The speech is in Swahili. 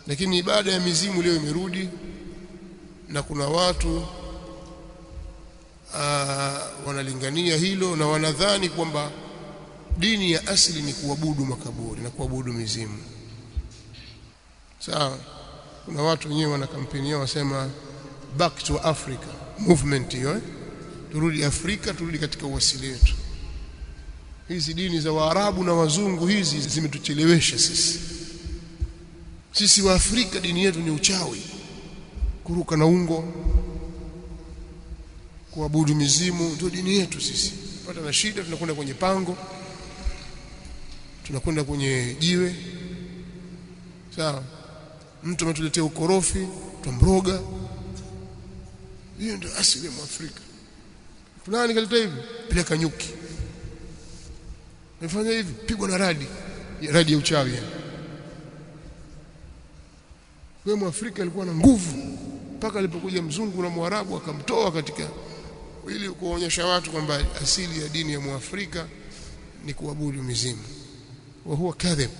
Lakini ibada ya mizimu leo imerudi, na kuna watu wanalingania hilo na wanadhani kwamba dini ya asili ni kuabudu makaburi na kuabudu mizimu. Sawa, kuna watu wenyewe wana kampeni yao wasema back to Africa movement hiyo, Turudi Afrika, turudi katika uasili wetu. Hizi dini za Waarabu na Wazungu hizi zimetuchelewesha sisi. Sisi wa Afrika dini yetu ni uchawi, kuruka na ungo, kuabudu mizimu, ndio dini yetu sisi. Pata na shida tunakwenda kwenye pango, tunakwenda kwenye jiwe. Sawa, mtu ametuletea ukorofi, twamroga. Hiyo ndio asili ya Mwafrika. Fulani kaleta hivi, peleka nyuki. Nifanya hivi, pigwa na radi, radi ya uchawi yani. Wewe Mwafrika alikuwa na nguvu mpaka alipokuja mzungu na Mwarabu akamtoa katika, ili kuonyesha watu kwamba asili ya dini ya Mwafrika ni kuabudu mizimu. Wa huwa kadhib.